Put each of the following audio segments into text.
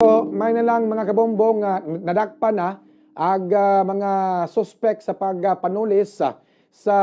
May na lang, mga kabombo, nga nadakpan na ag mga suspect sa pagpanulis sa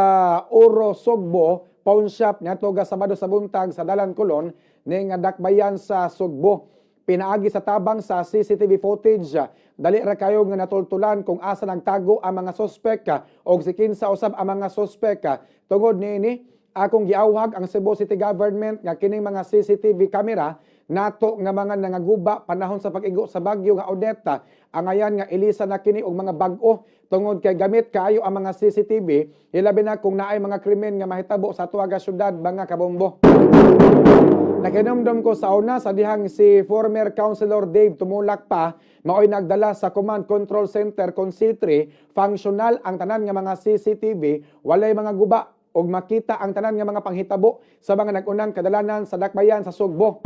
Oro Sugbo Pawn Shop niadto ga Sabado sa buntag sa Dalan Colon ning dakbayan sa Sugbo. Pinaagi sa tabang sa CCTV footage, dali ra kayo nga natultulan kung asa nagtago ang mga suspect og si kinsa usab ang mga suspect. Tungod niini, akong giawhag ang Cebu City Government nga kining mga CCTV camera nato nga mga nangaguba panahon sa pag-igo sa bagyo nga Odette, angayan nga ilisa na kini og mga bag-o tungod kay gamit kaayo ang mga CCTV, hilabi na kung naay mga krimen nga mahitabo sa atuaga syudad, mga kabombo. Nakinomdom ko sa una sa dihang si former Councilor Dave Tumulak pa maoy nagdala sa Command Control Center kon C3, functional ang tanan nga mga CCTV, walay mga guba ug makita ang tanan nga mga panghitabo sa mga nag-unang kadalanan sa dakbayan sa Sugbo.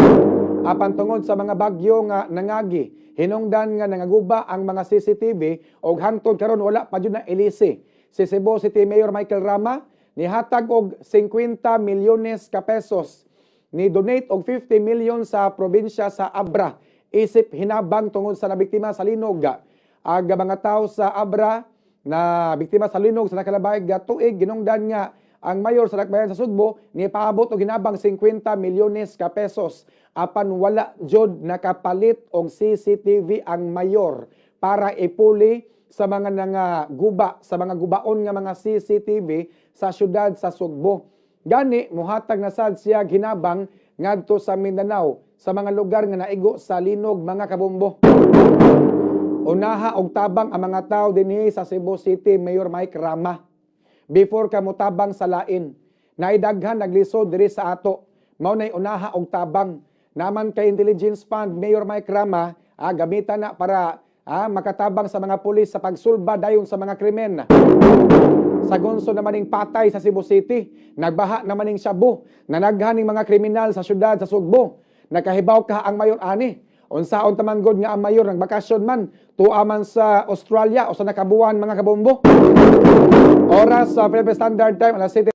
Apan tungod sa mga bagyo nga nangagi, hinungdan nga nangaguba ang mga CCTV ug hangtod karon wala pa jud na ilisi. Si Cebu City Mayor Michael Rama nihatag og 50 milyones ka pesos, ni donate og 50 million sa probinsya sa Abra isip hinabang tungod sa nabiktima sa linog. Ag mga tao sa Abra na biktima sa linog sa nakalabay ga tuig, ginungdan nga ang mayor sa dakbayan sa Sugbo ni paabot og hinabang 50 milyones ka pesos, apan wala jud nakapalit og CCTV ang mayor para ipuli sa mga nangaguba, sa mga gubaon nga mga CCTV sa syudad sa Sugbo. Gani muhatag na sad siya hinabang ngadto sa Mindanao sa mga lugar nga naigo sa linog, mga kabombo. Unaha og tabang ang mga tao dinhi sa Cebu City, Mayor Mike Rama. Before ka motabang sa lain, naidaghan naglisod diri sa ato. Mao nay unaha og tabang. Naman kay Intelligence Fund, Mayor Mike Rama, gamitan na para makatabang sa mga pulis sa pagsulba dayon sa mga krimen. Sa gonso naman ning patay sa Cebu City, nagbaha naman ning shabu, nanaghan ning mga kriminal sa syudad sa Sugbo. Nakahibaw ka ang mayor ani? Unsaon ta man gud nga ang mayor nagbakasyon man, tua man sa Australia o sa nakabuan, mga kabombo. Oras sa Philippine Standard Time, alas 7.